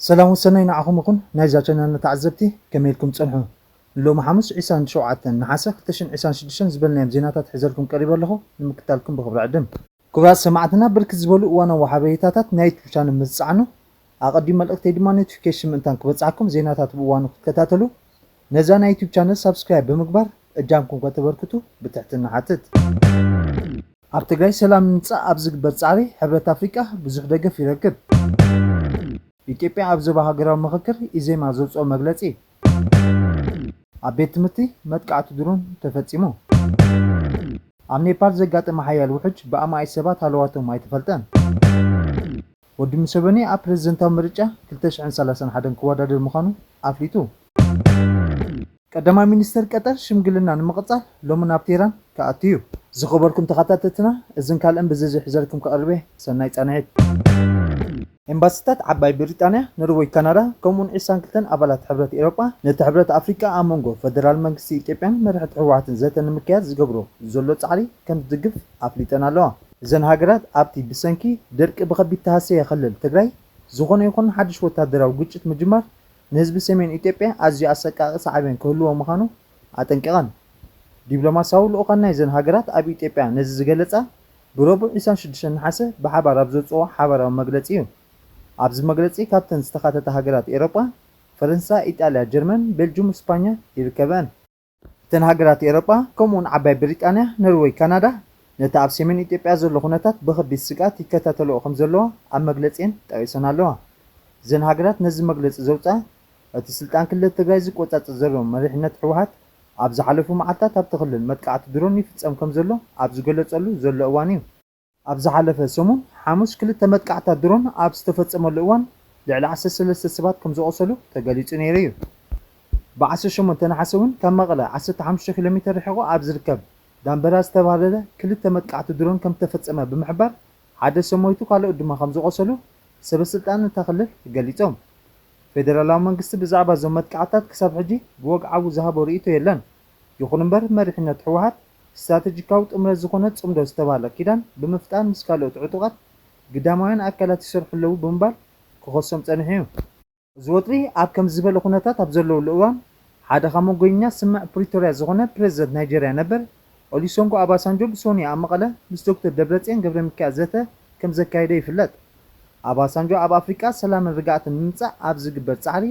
ሰላም ወሰናይ ንዓኹም ይኹን ናይዛ ቻናልና ተዓዘብቲ፣ ከመይ ኢልኩም ትጸንሑ? ንሎሚ ሓሙስ ዕስራን ሸውዓተን ነሓሰ ክልተ ሽሕን ዕስራን ሽዱሽተን ዝበልናዮም ዜናታት ሒዘልኩም ቀሪበ ኣለኹ፣ ንምክታልኩም ብኽብሪ ዕድም። ክቡራት ሰማዕትና ብርክት ዝበሉ እዋናዊ ሓበሬታታት ናይ ዩቱብ ቻነል ምስ ጸዓኑ ኣቐዲም መልእኽተይ ድማ ኖቲፊኬሽን ምእንታን ክበጽሓኩም ዜናታት ብእዋኑ ክትከታተሉ ነዛ ናይ ዩቱብ ቻነል ሳብስክራይብ ብምግባር እጃምኩም ከተበርክቱ ብትሕትና ሓትት። ኣብ ትግራይ ሰላም ንምጻእ ኣብ ዝግበር ጻዕሪ ሕብረት ኣፍሪቃ ብዙሕ ደገፍ ይረክብ። ኢትዮጵያ ኣብ ዞባ ሃገራዊ ምኽክር ኢዜማ ዘውፅኦ መግለፂ። ኣብ ቤት ትምህርቲ መጥቃዕቲ ድሮን ተፈፂሙ። ኣብ ኔፓል ዘጋጠመ ሓያል ውሕጅ ብኣማኢት ሰባት ሃለዋቶም ኣይተፈልጠን። ወዲ ሙሰቨኒ ኣብ ፕሬዝደንታዊ ምርጫ ክልተ ሽሕን ሰላሳን ሓደን ክወዳደር ምዃኑ ኣፍሊጡ። ቀዳማይ ሚኒስተር ቀጠር ሽምግልና ንምቕጻል ሎሚ ናብ ቴህራን ክኣቱ እዩ። ዝኸበርኩም ተኸታተልትና፣ እዝን ካልእን ብዝርዝር ሒዘልኩም ክቐርብ እየ። ሰናይ ጻንሒት። ኤምባሲታት ዓባይ ብሪጣንያ፣ ኖርወይ፣ ካናዳ፣ ከምኡውን ዕስራን ክልተን ኣባላት ሕብረት ኤውሮጳ ነቲ ሕብረት ኣፍሪቃ ኣብ መንጎ ፈደራል መንግስቲ ኢትዮጵያን መራሕቲ ህወሓትን ዘተ ንምክያድ ዝገብሮ ዘሎ ጻዕሪ ከም ዝድግፍ ኣፍሊጠን ኣለዋ። እዘን ሃገራት ኣብቲ ብሰንኪ ደርቂ ብኸቢድ ተሃሰየ ክልል ትግራይ ዝኾነ ይኹን ሓድሽ ወታደራዊ ግጭት ምጅማር ንህዝቢ ሰሜን ኢትዮጵያ ኣዝዩ ኣሰቃቒ ሳዕቤን ክህልዎ ምዃኑ ኣጠንቂቐን። ዲፕሎማስያዊ ልኡኻን ናይዘን ሃገራት ኣብ ኢትዮጵያ ነዚ ዝገለጻ ብረቡዕ ዕስራን ሽዱሽተን ነሓሰ ብሓባር ኣብ ዘውፅኦ ሓባራዊ መግለጺ እዩ። ኣብዚ መግለጺ ካብተን ዝተኻተታ ሃገራት ኤውሮጳ ፈረንሳ፣ ኢጣልያ፣ ጀርመን፣ ቤልጁም፣ ስፓኛ ይርከበን። እተን ሃገራት ኤውሮጳ ከምኡውን ዓባይ ብሪጣንያ፣ ኖርወይ፣ ካናዳ ነቲ ኣብ ሰሜን ኢትዮጵያ ዘሎ ኩነታት ብኸቢድ ስግኣት ይከታተልኦ ከም ዘለዋ ኣብ መግለጺኤን ጠቒሰን ኣለዋ። እዘን ሃገራት ነዚ መግለጺ ዘውፅኣ እቲ ስልጣን ክልል ትግራይ ዝቆጻጸር ዘሎ መሪሕነት ህወሓት ኣብ ዝሓለፉ መዓልታት ኣብቲ ክልል መጥቃዕቲ ድሮን ይፍጸም ከም ዘሎ ኣብ ዝገለጸሉ ዘሎ እዋን እዩ። ኣብ ዝሓለፈ ሰሙን ሓሙስ ክልተ መጥቃዕታት ድሮን ኣብ ዝተፈጸመሉ እዋን ልዕሊ ዓሰርተ ሰለስተ ሰባት ከም ዝቖሰሉ ተገሊጹ ነይሩ እዩ። ብ ዓሰርተ ሸሞንተ ነሓሰ እውን ካብ መቐለ ዓሰርተ ሓሙሽተ ኪሎ ሜትር ርሒቑ ኣብ ዝርከብ ዳምበራ ዝተባህለ ክልተ መጥቃዕቲ ድሮን ከም ዝተፈጸመ ብምሕባር ሓደ ሰብ ሞይቱ ካልኦት ድማ ከም ዝቖሰሉ ሰበ ስልጣን እታ ክልል ገሊጾም። ፌደራላዊ መንግስቲ ብዛዕባ እዞም መጥቃዕታት ክሳብ ሕጂ ብወግዓዊ ዝሃቦ ርእይቶ የለን። ይኹን እምበር መሪሕነት ህወሓት ስትራተጂካዊ ጥምረት ዝኾነ ጽምዶ ዝተባህለ ኪዳን ብምፍጣር ምስ ካልኦት ዕጡቓት ግዳማውያን ኣካላት ይሰርሑ ኣለዉ ብምባል ክኸሶም ጸኒሑ እዩ። እዚ ወጥሪ ኣብ ከም ዝበለ ኩነታት ኣብ ዘለውሉ እዋን ሓደ ካብ መንጎኛ ስምምዕ ፕሪቶርያ ዝኾነ ፕሬዝደንት ናይጀርያ ነበር ኦሊሶንጎ ኣባሳንጆ ብሶኒ ኣብ መቐለ ምስ ዶክተር ደብረጽዮን ገብረ ሚካኤል ዘተ ከም ዘካየደ ይፍለጥ። ኣባሳንጆ ኣብ ኣፍሪቃ ሰላምን ርግኣትን ንምምጻእ ኣብ ዝግበር ጻዕሪ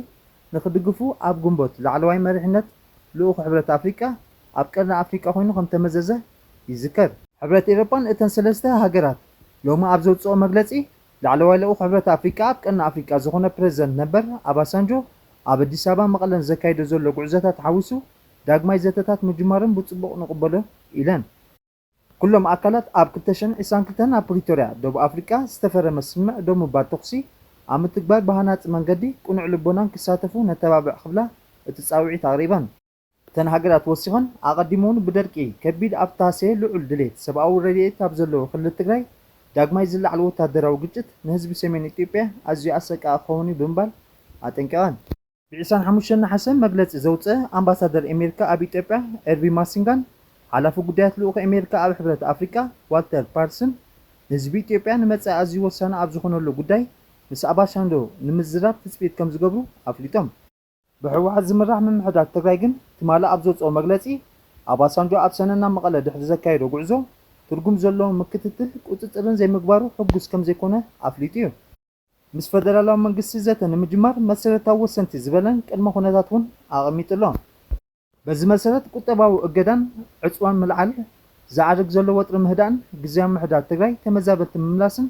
ንኽድግፉ ኣብ ግንቦት ላዕለዋይ መሪሕነት ልኡኽ ሕብረት ኣፍሪቃ ኣብ ቀርኒ ኣፍሪቃ ኮይኑ ከም ተመዘዘ ይዝከር። ሕብረት ኤውሮጳን እተን ሰለስተ ሃገራት ሎሚ ኣብ ዘውፅኦ መግለፂ ላዕለዋይ ልኡኽ ሕብረት ኣፍሪቃ ኣብ ቀርኒ ኣፍሪቃ ዝኾነ ፕሬዝደንት ነበር ኣባሳንጆ ኣብ ኣዲስ ኣበባ መቐለን ዘካይዶ ዘሎ ጉዕዞታት ሓዊሱ ዳግማይ ዘተታት ምጅማሮም ብፅቡቕ ንቕበሎ ኢለን። ኩሎም ኣካላት ኣብ ክልተ ሽሕን ዕስራን ክልተን ኣብ ፕሪቶርያ ደቡብ ኣፍሪቃ ዝተፈረመ ስምምዕ ደው ምባል ተኹሲ ኣብ ምትግባር ብሃናፂ መንገዲ ቅኑዕ ልቦናን ክሳተፉ ነተባብዕ ክብላ እቲ ፃውዒት ኣቕሪበን። እተን ሃገራት ወሲኸን ኣቐዲሙ እውን ብደርቂ ከቢድ ኣብ ተሃሰየ ልዑል ድሌት ሰብኣዊ ረድኤት ኣብ ዘለዎ ክልል ትግራይ ዳግማይ ዝለዓል ወታደራዊ ግጭት ንህዝቢ ሰሜን ኢትዮጵያ ኣዝዩ ኣሰቃቒ ክኸውን እዩ ብምባል ኣጠንቂቐን። ብ ዕስራን ሓሙሽተን ነሓሰ መግለጺ ዘውጽአ ኣምባሳደር ኣሜሪካ ኣብ ኢትዮጵያ ኤርቪን ማሲንጋን ሓላፊ ጉዳያት ልኡኽ ኣሜሪካ ኣብ ሕብረት ኣፍሪቃ ዋልተር ፓርስን ንህዝቢ ኢትዮጵያ ንመጻኢ ኣዝዩ ወሳኒ ኣብ ዝኾነሉ ጉዳይ ምስ ኣባሳንዶ ንምዝራብ ትጽቢት ከም ዝገብሩ ኣፍሊጦም። ብህወሓት ዝምራሕ ምምሕዳር ትግራይ ግን ትማሊ ኣብ ዘውጽኦ መግለጺ ኣባሳንጆ ኣብ ሰነን ናብ መቐለ ድሕሪ ዘካየዶ ጉዕዞ ትርጉም ዘለዎ ምክትትል ቁጽጽርን ዘይምግባሩ ሕጉስ ከም ዘይኮነ ኣፍሊጡ እዩ። ምስ ፈደራላዊ መንግስቲ ዘተ ንምጅማር መሰረታዊ ወሰንቲ ዝበለን ቅድመ ኩነታት እውን ኣቐሚጡ ኣሎ። በዚ መሰረት ቁጠባዊ እገዳን ዕፅዋን ምልዓል፣ ዝዓርግ ዘሎ ወጥሪ ምህዳእን ግዝያዊ ምምሕዳር ትግራይ ተመዛበልቲ ምምላስን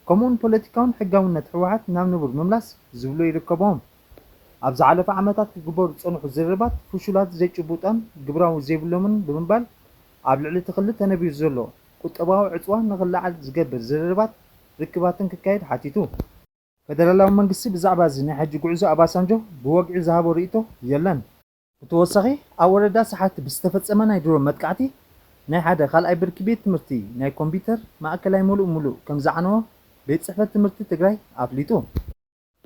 ከምኡውን ፖለቲካውን ሕጋውነት ህወሓት ናብ ንቡር ምምላስ ዝብሉ ይርከብዎም። ኣብ ዝሓለፈ ዓመታት ክግበሩ ዝፀንሑ ዝርርባት ፍሹላት ዘይጭቡጣን ግብራዊ ዘይብሎምን ብምባል ኣብ ልዕሊ እቲ ክልል ተነቢሩ ዘሎ ቁጠባዊ ዕፅዋ ንኽለዓል ዝገብር ዝርርባት ርክባትን ክካየድ ሓቲቱ። ፈደራላዊ መንግስቲ ብዛዕባ እዚ ናይ ሕጂ ጉዕዞ ኣባሳንጆ ብወግዒ ዝሃቦ ርእይቶ የለን። ብተወሳኺ ኣብ ወረዳ ሰሓቲ ብዝተፈጸመ ናይ ድሮን መጥቃዕቲ ናይ ሓደ ካልኣይ ብርኪ ቤት ትምህርቲ ናይ ኮምፒውተር ማእከላይ ሙሉእ ሙሉእ ከም ዝዓነወ ቤት ጽሕፈት ትምህርቲ ትግራይ ኣፍሊጡ።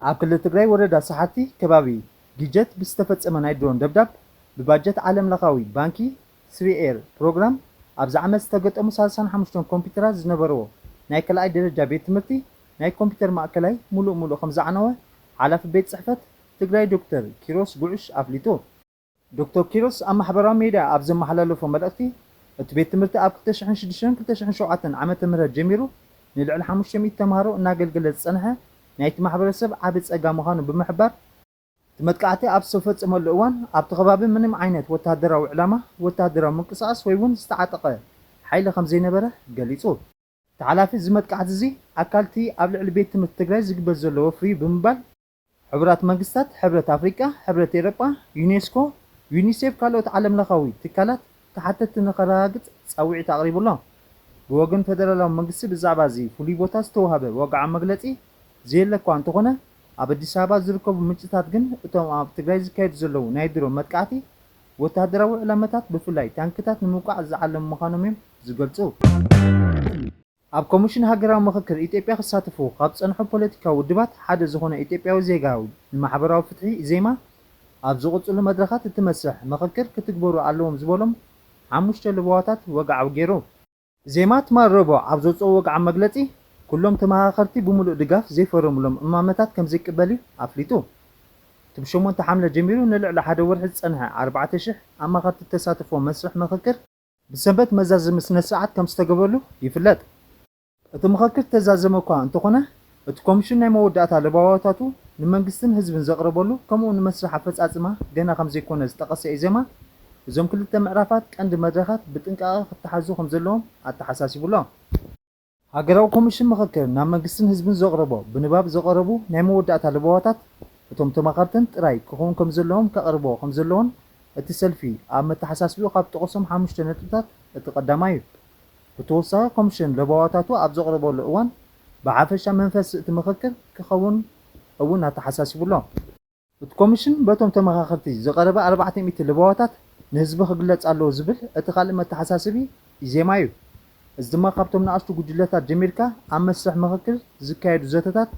ኣብ ክልል ትግራይ ወረዳ ሰሓቲ ከባቢ ጊጀት ብዝተፈጸመ ናይ ድሮን ደብዳብ ብባጀት ዓለም ለኻዊ ባንኪ ስሪ ኤር ፕሮግራም ኣብዚ ዓመት ዝተገጠሙ ሰላሳን ሓሙሽተን ኮምፒውተራት ዝነበርዎ ናይ ካልኣይ ደረጃ ቤት ትምህርቲ ናይ ኮምፒውተር ማእከላይ ሙሉእ ሙሉእ ከም ዝዓነወ ሓላፊ ቤት ጽሕፈት ትግራይ ዶክተር ኪሮስ ጉዕሽ ኣፍሊጡ። ዶክተር ኪሮስ ኣብ ማሕበራዊ ሚድያ ኣብ ዘመሓላለፎ መልእኽቲ፣ እቲ ቤት ትምህርቲ ኣብ ክልተ ሽሕን ሽዱሽተን ክልተ ሽሕን ሸውዓተን ዓመተ ምህረት ጀሚሩ ንልዕሊ ሓሙሽተ ሚእቲ ተምሃሮ እናገልገለ ዝጸንሐ ናይቲ ማሕበረሰብ ዓቢ ጸጋ ምዃኑ ብምሕባር፣ እቲ መጥቃዕቲ ኣብ ዝተፈጸመሉ እዋን ኣብቲ ከባቢ ምንም ዓይነት ወተሃደራዊ ዕላማ፣ ወተሃደራዊ ምንቅስቓስ ወይ እውን ዝተዓጠቐ ሓይሊ ከም ዘይነበረ ገሊጹ። እቲ ሓላፊ፣ እዚ መጥቃዕቲ እዚ ኣካል እቲ ኣብ ልዕሊ ቤት ትምህርቲ ትግራይ ዝግበር ዘሎ ወፍሪ እዩ ብምባል፣ ሕቡራት መንግስታት፣ ሕብረት ኣፍሪቃ፣ ሕብረት ኤውሮጳ፣ ዩኔስኮ፣ ዩኒሴፍ ካልኦት ዓለም ለኻዊ ትካላት ተሓተትቲ ንኸረጋግጽ ጻውዒት ኣቕሪቡ ኣሎ። ብወገን ፈደራላዊ መንግስቲ ብዛዕባ እዚ ፍሉይ ቦታ ዝተዋህበ ወግዓዊ መግለጺ ዘየለ እኳ እንተኾነ፣ ኣብ ኣዲስ ኣበባ ዝርከቡ ምንጭታት ግን እቶም ኣብ ትግራይ ዝካየዱ ዘለዉ ናይ ድሮን መጥቃዕቲ ወተሃደራዊ ዕላማታት ብፍላይ ታንክታት ንምውቃዕ ዝዓለሙ ምዃኖም እዮም ዝገልጹ። ኣብ ኮሚሽን ሃገራዊ ምኽክር ኢትዮጵያ ክሳተፉ ካብ ዝጸንሑ ፖለቲካዊ ውድባት ሓደ ዝኾነ ኢትዮጵያዊ ዜጋ ንማሕበራዊ ፍትሒ ኢዜማ ኣብ ዝቕጽሉ መድረኻት እቲ መስርሕ ምኽክር ክትግበሩ ኣለዎም ዝበሎም ሓሙሽተ ለበዋታት ወግዓዊ ገይሩ። ኢዜማ ትማል ረቡዕ ኣብ ዘውጽኦ ወግዓዊ መግለጺ፣ ኩሎም ተመኻኸርቲ ብምሉእ ድጋፍ ዘይፈረሙሎም እማመታት ከም ዘይቅበል እዩ ኣፍሊጡ። እቲ ብሸሞንተ ሓምለ ጀሚሩ ንልዕሊ ሓደ ወርሒ ዝጸንሐ ኣርባዕተ ሽሕ ኣማኸርቲ እተሳተፍዎ መስርሕ ምኽክር ብሰንበት መዛዘሚ ስነ ስርዓት ከም ዝተገበረሉ ይፍለጥ። እቲ ምኽክር ዝተዛዘመ እኳ እንተኾነ፣ እቲ ኮሚሽን ናይ መወዳእታ ለበዋታቱ ንመንግስትን ህዝብን ዘቕረበሉ፣ ከምኡ ንመስርሕ ኣፈጻጽማ ገና ከም ዘይኮነ ዝጠቐሰ ኢዜማ፣ እዞም ክልተ ምዕራፋት ቀንዲ መድረኻት ብጥንቃቐ ክተሓዙ ከም ዘለዎም ኣተሓሳሲቡ ኣሎ። ሃገራዊ ኮሚሽን ምኽክር ናብ መንግስትን ህዝብን ዘቕረቦ ብንባብ ዝቐረቡ ናይ መወዳእታ ለበዋታት እቶም ተማኸርትን ጥራይ ክኸውን ከም ዘለዎም ከቕርቦ ከም ዘለዎን እቲ ሰልፊ ኣብ መተሓሳስቢኡ ካብ ጠቐሶም ሓሙሽተ ነጥብታት እቲ ቀዳማይ እዩ። ብተወሳኺ ኮሚሽን ለበዋታቱ ኣብ ዘቕረበሉ እዋን ብሓፈሻ መንፈስ እቲ ምኽክር ክኸውን እውን ኣተሓሳሲቡ ኣሎ። እቲ ኮሚሽን በቶም ተመኻኸርቲ ዝቐረበ ኣርባዕተ ሚእቲ ለበዋታት ንህዝቢ ክግለጽ ኣለዎ ዝብል እቲ ካልእ መተሓሳስቢ ኢዜማ እዩ። እዚ ድማ ካብቶም ንኣሽቱ ጉጅለታት ጀሚርካ ኣብ መስርሕ ምኽክር ዝካየዱ ዘተታት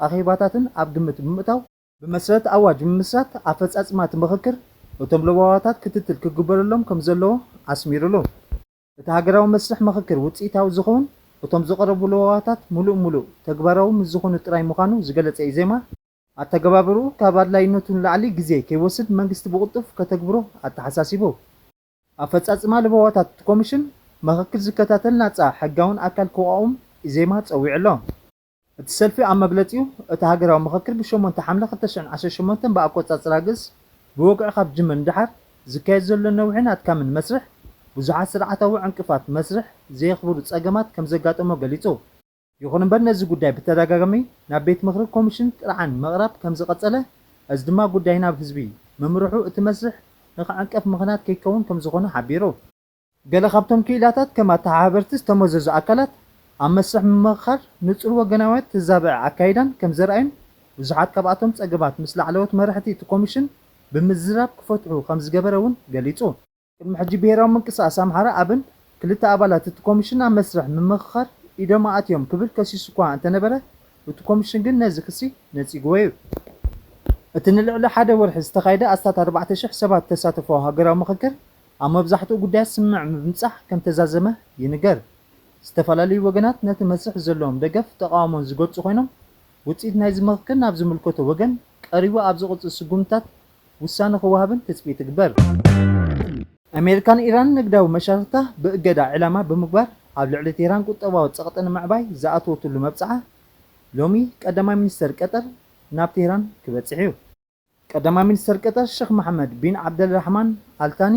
ኣኼባታትን ኣብ ግምት ብምእታው፣ ብመሰረት ኣዋጅ ምምስራት ኣፈጻጽማ እቲ ምኽክር እቶም ለበዋታት ክትትል ክግበረሎም ከም ዘለዎ ኣስሚሩሉ። እቲ ሃገራዊ መስርሕ ምኽክር ውጽኢታዊ ዝኸውን እቶም ዝቐረቡ ለበዋታት ምሉእ ምሉእ ተግባራዊ ምስ ዝኾኑ ጥራይ ምዃኑ ዝገለጸ ኢዜማ፣ ኣተገባብርኡ ካብ ኣድላይነቱ ንላዕሊ ግዜ ከይወስድ መንግስቲ ብቕልጡፍ ከተግብሮ ኣተሓሳሲቡ። ኣፈጻጽማ ለበዋታት እቲ ኮሚሽን ምኽክር ዝከታተል ናጻ ሕጋውን ኣካል ክቋቑም ኢዜማ ጸዊዑ ኣሎ። እቲ ሰልፊ ኣብ መግለጺኡ፣ እቲ ሃገራዊ ምኽክር ብሸሞንተ ሓምለ ክልተ ሽሕን ዓሰርተ ሸሞንተን ብኣቆጻጽራ ግእዝ ብወግዒ ካብ ዝጅምር ንደሓር ዝካየድ ዘሎ ነዊሕን ኣድካምን መስርሕ ብዙሓት ስርዓታዊ ዕንቅፋት መስርሕ ዘየኽብሩ ጸገማት ከም ዘጋጠሞ ገሊጹ። ይኹን እምበር ነዚ ጉዳይ ብተደጋጋሚ ናብ ቤት ምኽሪ ኮሚሽን ጥርዓን ምቕራብ ከም ዝቐጸለ፣ እዚ ድማ ጉዳይ ናብ ህዝቢ ምምርሑ እቲ መስርሕ ንኽዕንቀፍ ምኽንያት ከይከውን ከም ዝኾነ ሓቢሩ። ገለ ካብቶም ክኢላታት ከም ኣተሓባበርቲ ዝተመዘዙ ኣካላት ኣብ መስርሕ ምምኽኻር ንጹር ወገናውያን ተዛብዐ ኣካይዳን ከም ዘርኣዩን ብዙሓት ካብኣቶም ጸገማት ምስ ላዕለዎት መራሕቲ እቲ ኮሚሽን ብምዝራብ ክፈትሑ ከም ዝገበረ እውን ገሊጹ። ቅድሚ ሕጂ ብሄራዊ ምንቅስቓስ ኣምሓራ ኣብን ክልተ ኣባላት እቲ ኮሚሽን ኣብ መስርሕ ምምኽኻር ኢዶም ኣእትዮም ክብል ከሲሱ እኳ እንተነበረ፣ እቲ ኮሚሽን ግን ነዚ ክሲ ነጺግዎ እዩ። እቲ ንልዕሊ ሓደ ወርሒ ዝተኻየደ ኣስታት ኣርባዕተ ሽሕ ሰባት ዝተሳተፎ ሃገራዊ ምኽክር ኣብ መብዛሕትኡ ጉዳያት ስምምዕ ብምብጻሕ ከም ተዛዘመ ይንገር። ዝተፈላለዩ ወገናት ነቲ መስርሕ ዘለዎም ደገፍ ተቓውሞን ዝገልጹ ኮይኖም፣ ውጽኢት ናይዚ ምኽክር ናብ ዝምልከቶ ወገን ቀሪቡ ኣብ ዝቕጽል ስጉምትታት ውሳነ ክወሃብን ትጽቢት ይግበር። ኣሜሪካን ኢራን ንግዳዊ መሻርኽታ ብእገዳ ዕላማ ብምግባር ኣብ ልዕሊ ቴህራን ቁጠባዊ ጸቕጢ ንምዕባይ ዝኣተወትሉ መብጽዓ፣ ሎሚ ቀዳማይ ሚኒስተር ቀጠር ናብ ቴህራን ክበጽሕ እዩ። ቀዳማይ ሚኒስተር ቀጠር ሸኽ መሓመድ ቢን ዓብደልራሕማን ኣልታኒ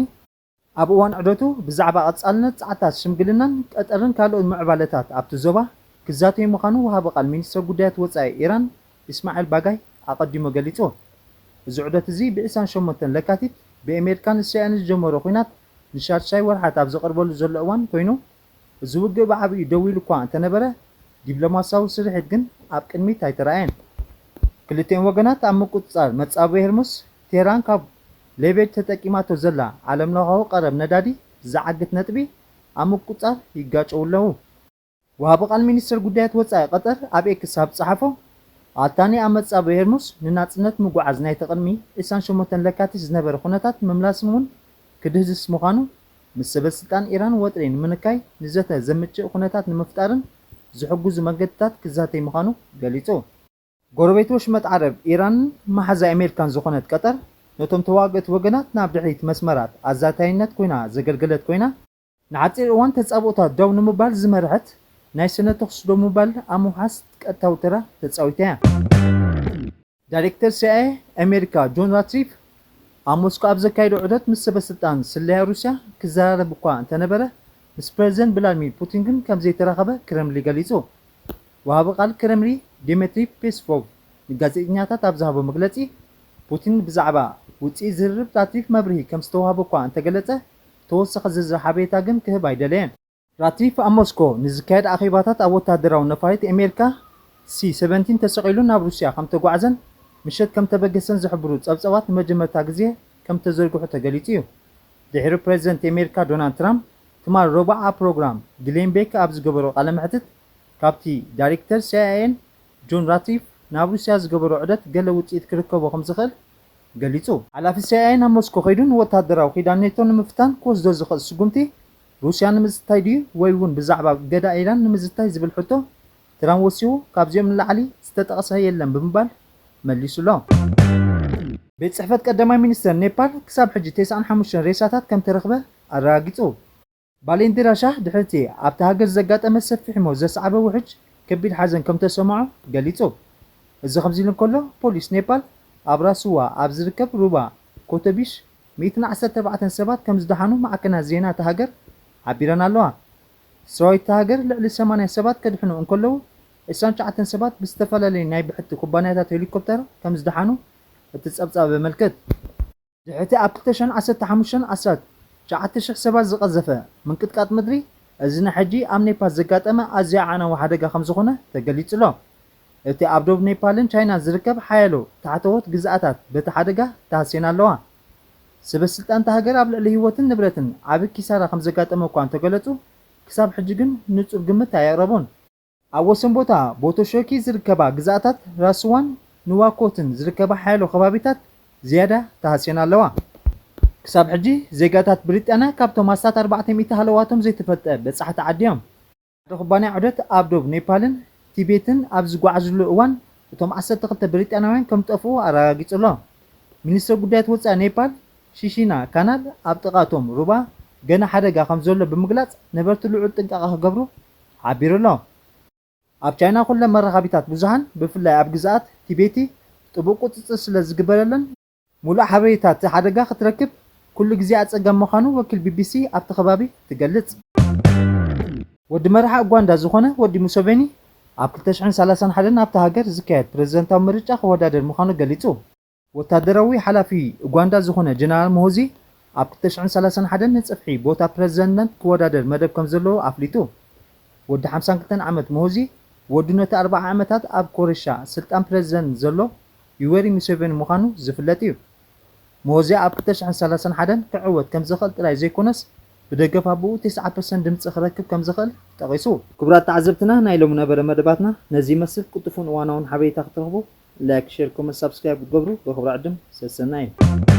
ኣብ እዋን ዑደቱ ብዛዕባ ቀጻልነት ጸዓታት ሽምግልናን ቀጠርን ካልኦት ምዕባለታት ኣብቲ ዞባ ክዛተዩ ምዃኑ ወሃቢ ቃል ሚኒስተር ጉዳያት ወጻኢ ኢራን ኢስማዒል ባጋይ ኣቐዲሙ ገሊጹ። እዚ ዑደት እዚ ብ ዕስራን ሸሞንተን ለካቲት ብኣሜሪካን እስራኤልን ዝጀመሮ ኲናት ንሻድሻይ ወርሓት ኣብ ዝቐርበሉ ዘሎ እዋን ኮይኑ፣ እዚ ውግእ ብዓቢኡ ደው ኢሉ እኳ እንተነበረ፣ ዲፕሎማስያዊ ስርሒት ግን ኣብ ቅድሚት ኣይተራእየን። ክልቲኦም ወገናት ኣብ ምቁጽጻር መጻብቦ ሄርሙዝ፣ ቴህራን ካብ ሌቤጅ ተጠቂማቶ ዘላ ዓለምለኻዊ ቀረብ ነዳዲ ዝዓግት ነጥቢ ኣብ ምቁጽጻር ይጋጨዉ ኣለዉ። ወሃቢ ቃል ሚኒስተር ጉዳያት ወጻኢ ቀጠር ኣብ ኤክስ ኣብ ዝጸሓፎ፣ ኣልታኒ ኣብ መጻብቦ ሄርሙዝ ንናጽነት ምጉዓዝ ናይቲ ቅድሚ ዕስራን ሸሞንተን ለካቲት ዝነበረ ኩነታት ምምላስን እውን ክድህስስ ምዃኑ፣ ምስ ሰበ ስልጣን ኢራን ወጥሪ ንምንካይ ንዘተ ዘምችእ ኩነታት ንምፍጣርን ዝሕግዙ መንገድታት ክዛተይ ምዃኑ ገሊጹ። ጎረቤት ወሽመጥ ዓረብ ኢራንን መሓዛ ኣሜሪካን ዝኾነት ቀጠር፣ ነቶም ተዋግእቲ ወገናት ናብ ድሕሪት መስመራት ኣዛታይነት ኮይና ዘገልገለት ኮይና፣ ንሓጺር እዋን ተጻብኦታት ደው ንምባል ዝመርሐት ናይ ስነ ተኹሲ ደው ምባል ኣብ ምውሓስ ቀጥታዊ ተራ ተጻዊታ እያ። ዳይሬክተር ሲኣይኤ ኣሜሪካ ጆን ራትክሊፍ ኣብ ሞስኮ ኣብ ዘካየዶ ዑደት ምስ ሰበ ስልጣን ስለያ ሩስያ ክዘራረብ እኳ እንተነበረ፣ ምስ ፕረዚደንት ቭላድሚር ፑቲን ግን ከም ዘይተራኸበ ክረምሊ ገሊጹ። ወሃቢ ቃል ክረምሊ ዲሚትሪ ፔስኮቭ ንጋዜጠኛታት ኣብ ዝሃቦ መግለጺ፣ ፑቲን ብዛዕባ ውጽኢት ዝርርብ ራትክሊፍ መብርሂ ከም ዝተዋህቦ እኳ እንተገለጸ፣ ተወሳኺ ዝርዝር ሓበሬታ ግን ክህብ ኣይደለየን። ራትክሊፍ ኣብ ሞስኮ ንዝካየድ ኣኼባታት ኣብ ወተሃደራዊ ነፋሪት ኣሜሪካ ሲ ሰቨንቲን ተሰቒሉ ናብ ሩስያ ከም ተጓዕዘን ምሸት ከም ተበገሰን ዝሕብሩ ጸብጻባት ንመጀመርታ ግዜ ከም ተዘርግሑ ተገሊጹ እዩ። ድሕሪ ፕረዚደንት ኣሜሪካ ዶናልድ ትራምፕ ትማል ረቡዕ ኣብ ፕሮግራም ግሌን ቤክ ኣብ ዝገበሮ ቃለ መሕትት፣ ካብቲ ዳይሬክተር ሲኣይኤን ጆን ራትክሊፍ ናብ ሩስያ ዝገበሮ ዑደት ገለ ውጽኢት ክርከቦ ከም ዝኽእል ገሊጹ። ሓላፊ ሲኣይኤ ናብ ሞስኮ ከይዱ ንወተሃደራዊ ኪዳን ኔቶ ንምፍታን ክወስዶ ዝኽእል ስጉምቲ ሩስያ ንምዝታይ ድዩ ወይ እውን ብዛዕባ እገዳ ኢራን ንምዝታይ ዝብል ሕቶ ትራምፕ ወሲኹ፣ ካብዚኦም ንላዕሊ ዝተጠቕሰ የለን ብምባል መሊሱሎ። ቤት ጽሕፈት ቀዳማይ ሚኒስተር ኔፓል ክሳብ ሕጂ ተስዓን ሓሙሽተን ሬሳታት ከም ተረኽበ ኣረጋጊጹ። ባሌንዲራ ሻህ ድሕሪቲ ኣብታ ሃገር ዘጋጠመ ሰፊሕ ሞት ዘስዓበ ውሕጅ ከቢድ ሓዘን ከም ተሰምዖ ገሊጹ። እዚ ከምዚ ኢሉ እንከሎ፣ ፖሊስ ኔፓል ኣብ ራስዋ ኣብ ዝርከብ ሩባ ኮቶቢሽ ሚእትን ዓሰርተ ኣርባዕተን ሰባት ከም ዝደሓኑ ማዕከናት ዜና እታ ሃገር ሓቢረን ኣለዋ። ሰራዊት እታ ሃገር ልዕሊ ሰማንያ ሰባት ከድሕኑ እንከለዉ፣ ዕስራን ትሽዓተን ሰባት ብዝተፈላለዩ ናይ ብሕቲ ኩባንያታት ሄሊኮፕተር ከም ዝደሓኑ እቲ ጸብጻብ የመልክት። ድሕሪቲ ኣብ ክልተ ሽሕን ዓሰርተ ሓሙሽተን ኣስታት ትሽዓተ ሽሕ ሰባት ዝቐዘፈ ምንቅጥቃጥ ምድሪ፣ እዚ ንሕጂ ኣብ ኔፓል ዘጋጠመ ኣዝዩ ኣዕናዊ ሓደጋ ከም ዝኾነ ተገሊጹ ኣሎ። እቲ ኣብ ዶብ ኔፓልን ቻይናን ዝርከብ ሓያሎ ታሕተዎት ግዝኣታት በቲ ሓደጋ ተሃስየን ኣለዋ። ሰበ ስልጣን እታ ሃገር ኣብ ልዕሊ ህይወትን ንብረትን ዓቢ ኪሳራ ከም ዘጋጠመ እኳ እንተገለጹ፣ ክሳብ ሕጂ ግን ንጹር ግምት ኣየቕረቡን። ኣብ ወሰን ቦታ ቦቶሾኪ ዝርከባ ግዝኣታት ራስዋን ንዋኮትን ዝርከባ ሓያሎ ከባቢታት ዝያዳ ተሃስየን ኣለዋ። ክሳብ ሕጂ ዜጋታት ብሪጣንያ ካብቶም ኣስታት ኣርባዕተ ሚእቲ ሃለዋቶም ዘይተፈልጠ በጻሕቲ ዓዲ እዮም። ሓደ ኩባንያ ዑደት ኣብ ዶብ ኔፓልን ቲቤትን ኣብ ዝጓዓዝሉ እዋን፣ እቶም ዓሰርተ ክልተ ብሪጣንያውያን ከም ዝጠፍኡ ኣረጋጊጹ ኣሎ። ሚኒስትር ጉዳያት ወጻኢ ኔፓል ሺሺና ካናል ኣብ ጥቓ እቶም ሩባ ገና ሓደጋ ከም ዘሎ ብምግላጽ፣ ነበርቲ ልዑል ጥንቃቐ ክገብሩ ሓቢሩ ኣሎ። ኣብ ቻይና ኩለን መራኸቢታት ብዙሃን፣ ብፍላይ ኣብ ግዝኣት ቲቤቲ፣ ጥቡቕ ቁጽጽር ስለ ዝግበረለን፣ ሙሉእ ሓበሬታ እቲ ሓደጋ ክትረክብ ኩሉ ግዜ ኣጸጋሚ ምዃኑ ወኪል ቢቢሲ ኣብቲ ከባቢ ትገልጽ። ወዲ መራሒ ኡጋንዳ ዝኾነ ወዲ ሙሰቬኒ፣ ኣብ ክልተ ሽሕን ሰላሳን ሓደን ኣብታ ሃገር ዝካየድ ፕረዚደንታዊ ምርጫ ክወዳደር ምዃኑ ገሊጹ። ወታደራዊ ሓላፊ ኡጋንዳ ዝኾነ ጀነራል ሙሆዚ፣ ኣብ ክልተ ሽሕን ሰላሳን ሓደን ንጽፍሒ ቦታ ፕረዚደንትነት ክወዳደር መደብ ከም ዘለዎ ኣፍሊጡ። ወዲ ሓምሳን ክልተን ዓመት ሙሆዚ፣ ወዱ ነቲ ኣርብዓ ዓመታት ኣብ ኮረሻ ስልጣን ፕረዚደንት ዘሎ ዩዌሪ ሙሴቬኒ ምዃኑ ዝፍለጥ እዩ። ሙሆዚ ኣብ ክልተ ሽሕን ሰላሳን ሓደን ክዕወት ከም ዝኽእል ጥራይ ዘይኮነስ፣ ብደገፍ ኣቦኡ ተስዓ ፐርሰንት ድምጺ ክረክብ ከም ዝኽእል ጠቒሱ። ክቡራት ተዓዘብትና፣ ናይ ሎሚ ነበረ መደባትና ነዚ ይመስል። ቅልጡፍን እዋናውን ሓበሬታ ክትረኽቡ፣ ላይክ፣ ሼር፣ ኮመንት፣ ሳብስክራይብ ክትገብሩ ብኽብሪ ዕድም ሰሰናዩ።